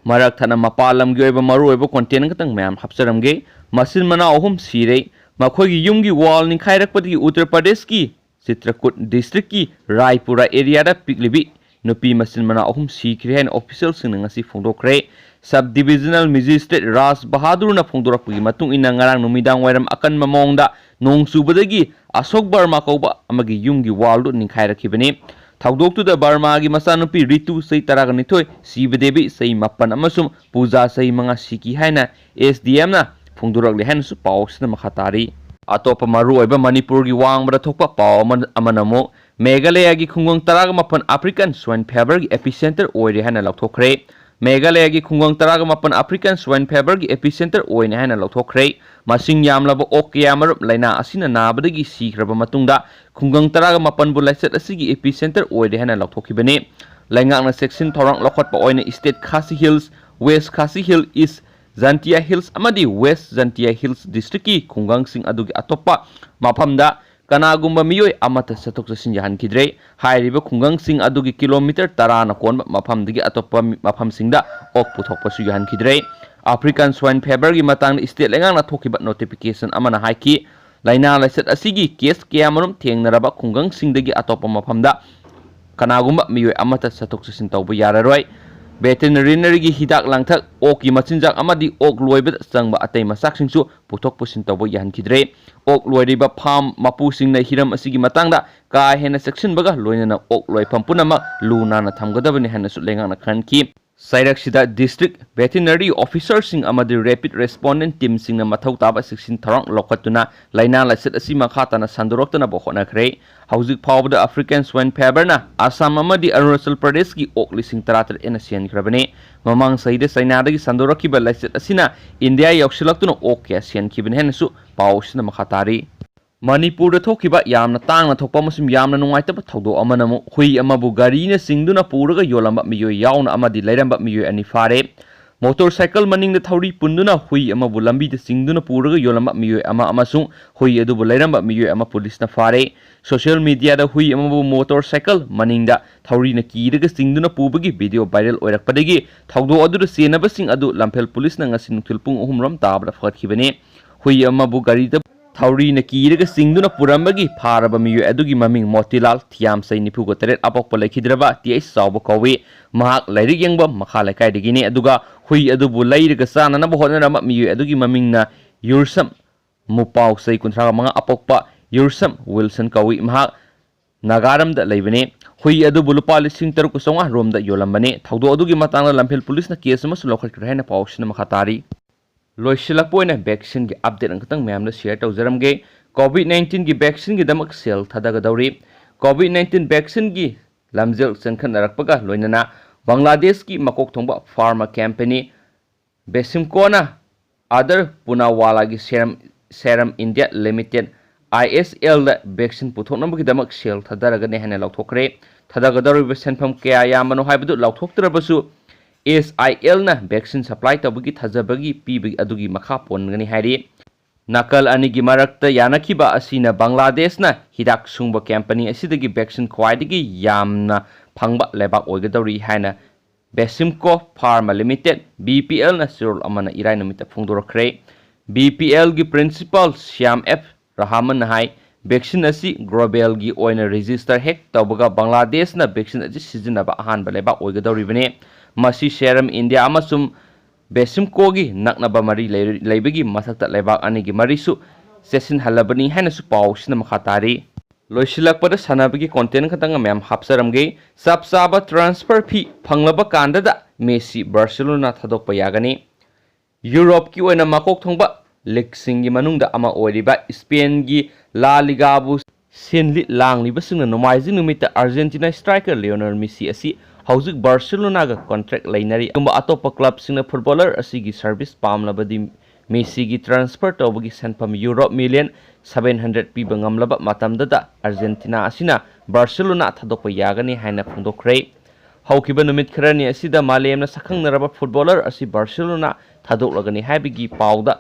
ꯃꯔꯛ ꯊꯠꯅ ꯃꯄꯥꯟ ꯂꯝꯒꯤ ꯑꯣꯏꯕ ꯃꯔꯨꯑꯣꯏꯕ content ꯈꯛꯇꯪ ꯃꯌꯥꯝ ꯍꯥꯞꯆꯔꯝꯒꯦ꯫ ꯃꯆꯤꯟ ꯃꯅꯥꯎ ꯑꯍꯨꯝ ꯁꯤꯔꯦ꯫ ꯃꯈꯣꯏꯒꯤ ꯌꯨꯝꯒꯤ wall ꯅꯤꯡꯈꯥꯏꯔꯛꯄꯗꯒꯤ ꯎꯠꯇꯔ ꯄ꯭ꯔꯗꯦꯁꯀꯤ ꯆꯤꯇ꯭ꯔꯀꯨꯠ districtꯀꯤ ꯔꯥꯏꯄꯨꯔꯥ areaꯗ ꯄꯤꯛꯂꯤꯕꯤ ꯅꯨꯄꯤ ꯃꯆꯤꯟ ꯃꯅꯥꯎ ꯑꯍꯨꯝ ꯁꯤꯈ꯭ꯔꯦ ꯍꯥꯏꯅ officialꯁꯤꯡꯅ ꯉꯁꯤ ꯐꯣꯡꯗꯣꯛꯈ꯭ꯔꯦ꯫ Sub divisional magistrate ꯔꯥꯖ ꯕꯍꯥꯗꯨꯔꯅ ꯐꯣꯡꯗꯣꯔꯛꯄꯒꯤ ꯃꯇꯨꯡ ꯏꯟꯅ, ꯉꯔꯥꯡ ꯅꯨꯃꯤꯗꯥꯡ ꯋꯥꯏꯔꯝ ꯑꯀꯟꯕ ꯃꯑꯣꯡꯗ ꯅꯣꯡ ꯆꯨꯕꯗꯒꯤ ꯑꯁꯣꯛ ꯕꯔꯃꯥ ꯀꯧꯕ ꯑꯃꯒꯤ ꯌꯨꯝꯒꯤ wallꯗꯨ ꯅꯤꯡꯈꯥꯏꯔꯛꯈꯤꯕꯅꯤ꯫ ꯊꯧꯗꯣꯛꯇꯨꯗ ꯕꯔꯃꯥꯒꯤ ꯃꯆꯥꯅꯨꯄꯤ ꯔꯤꯇꯨ, ꯆꯍꯤ ꯇꯔꯥꯒ ꯅꯤꯊꯣꯏ, ꯁꯤꯕꯗꯦꯕꯤ, ꯆꯍꯤ ꯃꯥꯄꯟ, ꯑꯃꯁꯨꯡ ꯄꯨꯖꯥ, ꯆꯍꯤ ꯃꯉꯥ, ꯁꯤꯈꯤ ꯍꯥꯏꯅ SDMꯅ ꯐꯣꯡꯗꯣꯔꯛꯂꯤ ꯍꯥꯏꯅꯁꯨ ꯄꯥꯎ ꯑꯁꯤꯅ ꯃꯈꯥ ꯇꯥꯔꯤ꯫ ꯑꯇꯣꯞꯄ ꯃꯔꯨꯑꯣꯏꯕ ꯃꯅꯤꯄꯨꯔꯒꯤ ꯋꯥꯡꯃꯗ ꯊꯣꯛꯄ ꯄꯥꯎ ꯑꯃ, ꯑꯃꯅ ꯑꯃꯨꯛ ꯃꯦꯘꯥꯂꯌꯥꯒꯤ ꯈꯨꯡꯒꯪ ꯇꯔꯥꯒ ꯃꯥꯄꯟ African swine feverꯒꯤ epicentre ꯑꯣꯏꯔꯦ ꯍꯥꯏꯅ ꯂꯥꯎꯊꯣꯛꯈ꯭ꯔꯦ꯫ ꯃꯦꯘꯥꯂꯌꯥꯒꯤ ꯈꯨꯡꯒꯪ ꯇꯔꯥꯒ ꯃꯥꯄꯟ African swine feverꯒꯤ epicentre ꯑꯣꯏꯔꯦ ꯍꯥꯏꯅ ꯂꯥꯎꯊꯣꯛꯈ꯭ꯔꯦ꯫ ꯃꯁꯤꯡ ꯌꯥꯝꯂꯕ ꯑꯣꯛ ꯀꯌꯥꯃꯔꯨꯝ ꯂꯥꯏꯅꯥ ꯑꯁꯤꯅ ꯅꯥꯕꯗꯒꯤ ꯁꯤꯈ꯭ꯔꯕ ꯃꯇꯨꯡꯗ, ꯈꯨꯡꯒꯪ ꯇꯔꯥꯒ ꯃꯥꯄꯟꯕꯨ ꯂꯥꯏꯆꯠ ꯑꯁꯤꯒꯤ epicentre ꯑꯣꯏꯔꯦ ꯍꯥꯏꯅ ꯂꯥꯎꯊꯣꯛꯈꯤꯕꯅꯤ꯫ ꯂꯩꯉꯥꯛꯅ ꯆꯦꯛꯁꯤꯟ ꯊꯧꯔꯥꯡ ꯂꯧꯈꯠꯄ ꯑꯣꯏꯅ East Khasi Hills, West Khasi Hills, East Jaintia Hills ꯑꯃꯗꯤ West Jaintia Hills districtꯀꯤ ꯈꯨꯡꯒꯪꯁꯤꯡ ꯑꯗꯨꯒꯤ ꯑꯇꯣꯞꯄ ꯃꯐꯝꯗ ꯀꯅꯥꯒꯨꯝꯕ ꯃꯤꯑꯣꯏ ꯑꯃꯠꯇ ꯆꯠꯊꯣꯛ ꯆꯠꯁꯤꯟ ꯌꯥꯍꯟꯈꯤꯗ꯭ꯔꯦ꯫ ꯍꯥꯏꯔꯤꯕ ꯈꯨꯡꯒꯪꯁꯤꯡ ꯑꯗꯨꯒꯤ kilometre ꯇꯔꯥꯅ ꯀꯣꯟꯕ ꯃꯐꯝꯗꯒꯤ ꯑꯇꯣꯞꯄ ꯃꯤ-, ꯃꯐꯝꯁꯤꯡꯗ ꯑꯣꯛ ꯄꯨꯊꯣꯛꯄꯁꯨ ꯌꯥꯍꯟꯈꯤꯗ꯭ꯔꯦ꯫ African swine feverꯒꯤ ꯃꯇꯥꯡꯗ state ꯂꯩꯉꯥꯛꯅ ꯊꯣꯛꯈꯤꯕ notification ꯑꯃꯅ ꯍꯥꯏꯈꯤ, ꯂꯥꯏꯅꯥ ꯂꯥꯏꯆꯠ ꯑꯁꯤꯒꯤ case ꯀꯌꯥꯃꯔꯨꯝ ꯊꯦꯡꯅꯔꯕ ꯈꯨꯡꯒꯪꯁꯤꯡꯗꯒꯤ ꯑꯇꯣꯞꯄ ꯃꯐꯝꯗ ꯀꯅꯥꯒꯨꯝꯕ ꯃꯤꯑꯣꯏ ꯑꯃꯠꯇ ꯆꯠꯊꯣꯛ ꯆꯠꯁꯤꯟ ꯇꯧꯕ ꯌꯥꯔꯔꯣꯏ꯫ Veterinary ꯒꯤ ꯍꯤꯗꯥꯛ ꯂꯥꯡꯊꯛ, ꯑꯣꯛꯀꯤ ꯃꯆꯤꯟꯖꯥꯛ ꯑꯃꯗꯤ ꯑꯣꯛ ꯂꯣꯏꯕꯗ ꯆꯪꯕ ꯑꯇꯩ ꯃꯆꯥꯛꯁꯤꯡꯁꯨ ꯄꯨꯊꯣꯛ ꯄꯨꯁꯤꯟ ꯇꯧꯕ ꯌꯥꯍꯟꯈꯤꯗ꯭ꯔꯦ꯫ ꯑꯣꯛ ꯂꯣꯏꯔꯤꯕ farm ꯃꯄꯨꯁꯤꯡꯅ ꯍꯤꯔꯝ ꯑꯁꯤꯒꯤ ꯃꯇꯥꯡꯗ ꯀꯥ ꯍꯦꯟꯅ ꯆꯦꯛꯁꯤꯟꯕꯒ ꯂꯣꯏꯅꯅ ꯑꯣꯛ ꯂꯣꯏꯐꯝ ꯄꯨꯝꯅꯃꯛ ꯂꯨ ꯅꯥꯟꯅ ꯊꯝꯒꯗꯕꯅꯤ ꯍꯥꯏꯅꯁꯨ ꯂꯩꯉꯥꯛꯅ ꯈꯪꯍꯟꯈꯤ꯫ ꯆꯩꯔꯛꯁꯤꯗ district veterinary officerꯁꯤꯡ ꯑꯃꯗꯤ rapid respondent teamꯁꯤꯡꯅ ꯃꯊꯧ ꯇꯥꯕ ꯆꯦꯛꯁꯤꯟ ꯊꯧꯔꯥꯡ ꯂꯧꯈꯠꯇꯨꯅ ꯂꯥꯏꯅꯥ ꯂꯥꯏꯆꯠ ꯑꯁꯤ ꯃꯈꯥ ꯇꯥꯅ ꯁꯟꯗꯣꯔꯛꯇꯅꯕ ꯍꯣꯠꯅꯈ꯭ꯔꯦ꯫ ꯍꯧꯖꯤꯛ ꯐꯥꯎꯕꯗ African swine feverꯅ ꯑꯁꯥꯝ ꯑꯃꯗꯤ ꯑꯔꯨꯅꯥꯆꯜ ꯄ꯭ꯔꯗꯦꯁꯀꯤ ꯑꯣꯛ ꯂꯤꯁꯤꯡ ꯇꯔꯥꯇꯔꯦꯠ ꯍꯦꯟꯅ ꯁꯤꯍꯟꯈ꯭ꯔꯕꯅꯤ꯫ ꯃꯃꯥꯡ ꯆꯍꯤꯗ ꯆꯩꯅꯥꯗꯒꯤ ꯁꯟꯗꯣꯔꯛꯈꯤꯕ ꯂꯥꯏꯆꯠ ꯑꯁꯤꯅ ꯏꯟꯗꯤꯌꯥ ꯌꯧꯁꯤꯜꯂꯛꯇꯨꯅ ꯑꯣꯛ ꯀꯌꯥ ꯁꯤꯍꯟꯈꯤꯕꯅꯤ ꯍꯥꯏꯅꯁꯨ ꯄꯥꯎ ꯑꯁꯤꯅ ꯃꯈꯥ ꯇꯥꯔꯤ꯫ ꯃꯅꯤꯄꯨꯔꯗ ꯊꯣꯛꯈꯤꯕ ꯌꯥꯝꯅ ꯇꯥꯡꯅ ꯊꯣꯛꯄ ꯑꯃꯁꯨꯡ ꯌꯥꯝꯅ ꯅꯨꯡꯉꯥꯏꯇꯕ ꯊꯧꯗꯣꯛ ꯑꯃꯅ ꯑꯃꯨꯛ ꯍꯨꯏ ꯑꯃꯕꯨ ꯒꯥꯔꯤꯅ ꯆꯤꯡꯗꯨꯅ ꯄꯨꯔꯒ ꯌꯣꯜꯂꯝꯕ ꯃꯤꯑꯣꯏ ꯌꯥꯎꯅ ꯑꯃꯗꯤ ꯂꯩꯔꯝꯕ ꯃꯤꯑꯣꯏ ꯑꯅꯤ ꯐꯥꯔꯦ꯫ ꯃꯣꯇꯣꯔ ꯁꯥꯏꯀꯜ ꯃꯅꯤꯡꯗ ꯊꯧꯔꯤ ꯄꯨꯟꯗꯨꯅ ꯍꯨꯏ ꯑꯃꯕꯨ ꯂꯝꯕꯤꯗ ꯆꯤꯡꯗꯨꯅ ꯄꯨꯔꯒ ꯌꯣꯜꯂꯝꯕ ꯃꯤꯑꯣꯏ ꯑꯃ ꯑꯃꯁꯨꯡ ꯍꯨꯏ ꯑꯗꯨꯕꯨ ꯂꯩꯔꯝꯕ ꯃꯤꯑꯣꯏ ꯑꯃ ꯄꯨꯂꯤꯁꯅ ꯐꯥꯔꯦ꯫ ꯁꯣꯁꯤꯌꯦꯜ ꯃꯤꯗꯤꯌꯥꯗ ꯍꯨꯏ ꯑꯃꯕꯨ ꯃꯣꯇꯣꯔ ꯁꯥꯏꯀꯜ ꯃꯅꯤꯡꯗ ꯊꯧꯔꯤꯅ ꯀꯤꯔꯒ ꯆꯤꯡꯗꯨꯅ ꯄꯨꯕꯒꯤ ꯚꯤꯗꯤꯑꯣ ꯚꯥꯏꯔꯦꯜ ꯑꯣꯏꯔꯛꯄꯗꯒꯤ ꯊꯧꯗꯣꯛ ꯑꯗꯨꯗ ꯆꯦꯟꯅꯕꯁꯤꯡ ꯑꯗꯨ ꯂꯝꯐꯦꯜ ꯄꯨꯂꯤꯁꯅ ꯉꯁꯤ ꯅꯨꯡꯊꯤꯜ ꯄꯨꯡ ꯑꯍꯨꯝ ꯔꯣꯝ ꯇꯥꯕꯗ ꯐꯒꯠꯈꯤꯕꯅꯤ꯫ ꯍꯨꯏ ꯑꯃꯕꯨ ꯒꯥꯔꯤꯗ ꯊꯧꯔꯤꯅ ꯀꯤꯔꯒ ꯆꯤꯡꯗꯨꯅ ꯄꯨꯔꯝꯕꯒꯤ ꯐꯥꯔꯕ ꯃꯤꯑꯣꯏ ꯑꯗꯨꯒꯤ ꯃꯃꯤꯡ ꯃꯣꯇꯤꯂꯥꯜ, ꯊꯤꯌꯥꯝ ꯆꯍꯤ ꯅꯤꯐꯨꯒ ꯇꯔꯦꯠ, ꯑꯄꯣꯛꯄ ꯂꯩꯈꯤꯗ꯭ꯔꯕ ꯇꯤ ꯑꯩꯆ ꯆꯥꯎꯕ ꯀꯧꯏ꯫ ꯃꯍꯥꯛ ꯂꯥꯏꯔꯤꯛ ꯌꯦꯡꯕ ꯃꯈꯥ ꯂꯩꯀꯥꯏꯗꯒꯤꯅꯤ꯫ ꯑꯗꯨꯒ ꯍꯨꯏ ꯑꯗꯨꯕꯨ ꯂꯩꯔꯒ ꯆꯥꯅꯅꯕ ꯍꯣꯠꯅꯔꯝꯕ ꯃꯤꯑꯣꯏ ꯑꯗꯨꯒꯤ ꯃꯃꯤꯡꯅ ꯌꯨꯔꯁꯝ ꯃꯨꯄꯥꯎ, ꯆꯍꯤ ꯀꯨꯟꯊ꯭ꯔꯥ ꯃꯉꯥ, ꯑꯄꯣꯛꯄ ꯌꯨꯔꯁꯝ ꯋꯤꯜꯁꯟ ꯀꯧꯏ꯫ ꯃꯍꯥꯛ ꯅꯥꯒꯥꯔꯝꯗ ꯂꯩꯕꯅꯤ꯫ ꯍꯨꯏ ꯑꯗꯨꯕꯨ ꯂꯨꯄꯥ ꯂꯤꯁꯤꯡ ꯇꯔꯨꯛ ꯆꯥꯝꯃꯉꯥ ꯔꯣꯝꯗ ꯌꯣꯜꯂꯝꯕꯅꯤ꯫ ꯊꯧꯗꯣꯛ ꯑꯗꯨꯒꯤ ꯃꯇꯥꯡꯗ ꯂꯝꯐꯦꯜ ꯄꯨꯂꯤꯁꯅ ꯀꯦꯁ ꯑꯃꯁꯨ ꯂꯧꯈꯠꯈ꯭ꯔꯦ ꯍꯥꯏꯅ ꯄꯥꯎꯁꯤꯅ ꯃꯈꯥ ꯇꯥꯔꯤ꯫ ꯂꯣꯏꯁꯤꯜꯂꯛꯄ ꯑꯣꯏꯅ ꯚꯦꯛꯁꯤꯟꯒꯤ ꯑꯞꯗꯦꯠ ꯑꯃꯈꯛꯇꯪ ꯃꯌꯥꯝꯗ ꯁꯤꯌꯔ ꯇꯧꯖꯔꯝꯒꯦ꯫ ꯀꯣꯚꯤꯗ ꯅꯥꯏꯟꯇꯤꯟꯒꯤ ꯚꯦꯛꯁꯤꯟꯒꯤꯗꯃꯛ ꯁꯦꯜ ꯊꯥꯗꯒꯗꯧꯔꯤ꯫ ꯀꯣꯚꯤꯗ ꯅꯥꯏꯟꯇꯤꯟ ꯚꯦꯛꯁꯤꯟꯒꯤ ꯂꯝꯖꯦꯜ ꯆꯦꯟꯈꯠꯅꯔꯛꯄꯒ ꯂꯣꯏꯅꯅ ꯕꯪꯒ꯭ꯂꯥꯗꯦꯁꯀꯤ ꯃꯀꯣꯛ ꯊꯣꯡꯕ ꯐꯥꯔꯃꯥ ꯀꯝꯄꯦꯅꯤ ꯕꯦꯁꯤꯝꯀꯣꯅ ꯑꯗꯔ ꯄꯨꯅꯥꯋꯥꯂꯥꯒꯤ Serum, Serum India Limited, I S ꯑꯦꯜꯗ ꯚꯦꯛꯁꯤꯟ ꯄꯨꯊꯣꯛꯅꯕꯒꯤꯗꯃꯛ ꯁꯦꯜ ꯊꯥꯗꯔꯒꯅꯤ ꯍꯥꯏꯅ ꯂꯥꯎꯊꯣꯛꯈ꯭ꯔꯦ꯫ ꯊꯥꯗꯒꯗꯧꯔꯤꯕ ꯁꯦꯟꯐꯝ ꯀꯌꯥ ꯌꯥꯝꯕꯅꯣ ꯍꯥꯏꯕꯗꯨ ꯂꯥꯎꯊꯣꯛꯇ꯭ꯔꯕꯁꯨ, ꯑꯦꯁ ꯑꯥꯏ ꯑꯦꯜꯅ ꯚꯦꯛꯁꯤꯟ ꯁꯄ꯭ꯂꯥꯏ ꯇꯧꯕꯒꯤ ꯊꯥꯖꯕꯒꯤ ꯄꯤꯕꯒꯤ ꯑꯗꯨꯒꯤ ꯃꯈꯥ ꯄꯣꯟꯒꯅꯤ ꯍꯥꯏꯔꯤ꯫ ꯅꯥꯀꯜ ꯑꯅꯤꯒꯤ ꯃꯔꯛꯇ ꯌꯥꯅꯈꯤꯕ ꯑꯁꯤꯅ ꯕꯪꯒ꯭ꯂꯥꯗꯦꯁꯅ ꯍꯤꯗꯥꯛ ꯁꯨꯡꯕ ꯀꯝꯄꯅꯤ ꯑꯁꯤꯗꯒꯤ ꯚꯦꯛꯁꯤꯟ ꯈ꯭ꯋꯥꯏꯗꯒꯤ ꯌꯥꯝꯅ ꯐꯪꯕ ꯂꯩꯕꯥꯛ ꯑꯣꯏꯒꯗꯧꯔꯤ ꯍꯥꯏꯅ ꯕꯦꯁꯤꯝꯀꯣ ꯐꯥꯔꯃꯥ ꯂꯤꯃꯤꯇꯦꯗ, ꯕꯤ ꯄꯤ ꯑꯦꯜꯅ ꯆꯦꯔꯣꯜ ꯑꯃꯅ ꯏꯔꯥꯏ ꯅꯨꯃꯤꯠꯇ ꯐꯣꯡꯗꯣꯔꯛꯈ꯭ꯔꯦ꯫ ꯕꯤ ꯄꯤ ꯑꯦꯜꯒꯤ ꯄ꯭ꯔꯤꯟꯁꯤꯄꯥꯜ ꯁ꯭ꯌꯥꯝ ꯑꯦꯐ ꯔꯍꯥꯃꯟꯅ ꯍꯥꯏ, ꯚꯦꯛꯁꯤꯟ ꯑꯁꯤ ꯒ꯭ꯂꯣꯕꯦꯜꯒꯤ ꯑꯣꯏꯅ ꯔꯦꯖꯤꯁꯇꯔ ꯍꯦꯛ ꯇꯧꯕꯒ ꯕꯪꯒ꯭ꯂꯥꯗꯦꯁꯅ ꯚꯦꯛꯁꯤꯟ ꯑꯁꯤ ꯁꯤꯖꯤꯟꯅꯕ ꯑꯍꯥꯟꯕ ꯂꯩꯕꯥꯛ ꯑꯣꯏꯒꯗꯧꯔꯤꯕꯅꯤ꯫ ꯃꯁꯤ ꯁꯦꯔꯝ ꯏꯟꯗꯤꯌꯥ ꯑꯃꯁꯨꯡ ꯕꯦꯁꯤꯝꯀꯣꯒꯤ ꯅꯛꯅꯕ ꯃꯔꯤ ꯂꯩ-, ꯂꯩꯕꯒꯤ ꯃꯊꯛꯇ ꯂꯩꯕꯥꯛ ꯑꯅꯤꯒꯤ ꯃꯔꯤꯁꯨ ꯆꯦꯠꯁꯤꯟꯍꯜꯂꯕꯅꯤ ꯍꯥꯏꯅꯁꯨ ꯄꯥꯎꯁꯤꯅ ꯃꯈꯥ ꯇꯥꯔꯤ꯫ ꯂꯣꯏꯁꯤꯜꯂꯛꯄꯗ ꯁꯥꯟꯅꯕꯒꯤ ꯀꯣꯟꯇꯦꯟ ꯈꯛꯇꯪ ꯃꯌꯥꯝ ꯍꯥꯞꯆꯔꯝꯒꯦ꯫ ꯆꯞ ꯆꯥꯕ ꯇ꯭ꯔꯥꯟꯁꯐꯔ ꯐꯤ ꯐꯪꯂꯕ ꯀꯥꯟꯗꯗ ꯃꯦꯁꯤ ꯕꯥꯔꯁꯦꯂꯣꯅꯥ ꯊꯥꯗꯣꯛꯄ ꯌꯥꯒꯅꯤ꯫ ꯌꯨꯔꯣꯞꯀꯤ ꯑꯣꯏꯅ ꯃꯀꯣꯛ ꯊꯣꯡꯕ ꯂꯤꯒꯁꯤꯡꯒꯤ ꯃꯅꯨꯡꯗ ꯑꯃ ꯑꯣꯏꯔꯤꯕ ꯏꯁꯄꯦꯟꯒꯤ ꯂꯥ ꯂꯤꯒꯥꯕꯨ ꯁꯦꯟꯂꯤꯠ ꯂꯥꯡꯂꯤꯕꯁꯤꯡꯅ ꯅꯣꯡꯃꯥꯏꯖꯤꯡ ꯅꯨꯃꯤꯠꯇ ꯑꯥꯔꯖꯦꯟꯇꯤꯅꯥ ꯁ꯭ꯇ꯭ꯔꯥꯏꯀꯔ ꯂꯤꯑꯣꯅꯦꯜ ꯃꯦꯁꯤ ꯑꯁꯤ ꯍꯧꯖꯤꯛ ꯕꯥꯔꯁꯦꯂꯣꯅꯥꯒ ꯀꯟꯇ꯭ꯔꯦꯛ ꯂꯩꯅꯔꯤ꯫ ꯑꯗꯨꯒꯨꯝꯕ ꯑꯇꯣꯞꯄ ꯀ꯭ꯂꯕꯁꯤꯡꯅ ꯐꯨꯠꯕꯣꯂꯔ ꯑꯁꯤꯒꯤ ꯁꯔꯚꯤꯁ ꯄꯥꯝꯂꯕꯗꯤ ꯃꯦꯁꯤꯒꯤ ꯇ꯭ꯔꯥꯟꯁꯐꯔ ꯇꯧꯕꯒꯤ ꯁꯦꯟꯐꯝ ꯌꯨꯔꯣꯞ ꯃꯤꯂꯤꯌꯟ ꯁꯚꯦꯟ ꯍꯟꯗ꯭ꯔꯦꯠ ꯄꯤꯕ ꯉꯝꯂꯕ ꯃꯇꯝꯗꯗ ꯑꯥꯔꯖꯦꯟꯇꯤꯅꯥ ꯑꯁꯤꯅ ꯕꯥꯔꯁꯦꯂꯣꯅꯥ ꯊꯥꯗꯣꯛꯄ ꯌꯥꯒꯅꯤ ꯍꯥꯏꯅ ꯐꯣꯡꯗꯣꯛꯈ꯭ꯔꯦ꯫ ꯍꯧꯈꯤꯕ ꯅꯨꯃꯤꯠ ꯈꯔꯅꯤ ꯑꯁꯤꯗ ꯃꯥꯂꯦꯝꯅ ꯁꯛꯈꯪꯅꯔꯕ ꯐꯨꯠꯕꯣꯂꯔ ꯑꯁꯤ ꯕꯥꯔꯁꯦꯂꯣꯅꯥ ꯊꯥꯗꯣꯛꯂꯒꯅꯤ ꯍꯥꯏꯕꯒꯤ ꯄꯥꯎꯗ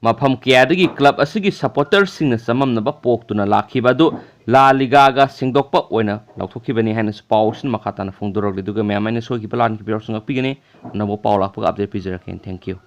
ꯃꯐꯝ ꯀꯌꯥꯗꯒꯤ ꯀ꯭ꯂꯕ ꯑꯁꯤꯒꯤ ꯁꯄꯣꯔꯇꯔꯁꯤꯡꯅ ꯆꯃꯝꯅꯕ ꯄꯣꯛꯇꯨꯅ ꯂꯥꯛꯈꯤꯕ ꯑꯗꯨ ꯂꯥ ꯂꯤꯒꯥꯒ ꯁꯦꯡꯗꯣꯛꯄ ꯑꯣꯏꯅ ꯂꯥꯎꯊꯣꯛꯈꯤꯕꯅꯤ ꯍꯥꯏꯅꯁꯨ ꯄꯥꯎ ꯑꯁꯤꯅ ꯃꯈꯥ ꯇꯥꯅ ꯐꯣꯡꯗꯣꯔꯛꯂꯤ꯫ ꯑꯗꯨꯒ ꯃꯌꯥꯝ, ꯑꯩꯅ ꯁꯣꯏꯈꯤꯕ ꯂꯥꯟꯈꯤꯕ ꯌꯥꯎꯔꯁꯨ ꯉꯥꯛꯄꯤꯒꯅꯤ꯫ ꯑꯅꯧꯕ ꯄꯥꯎ ꯂꯥꯛꯄꯒ ꯑꯞꯗꯦꯠ ꯄꯤꯖꯔꯛꯀꯦ꯫ Thank you꯫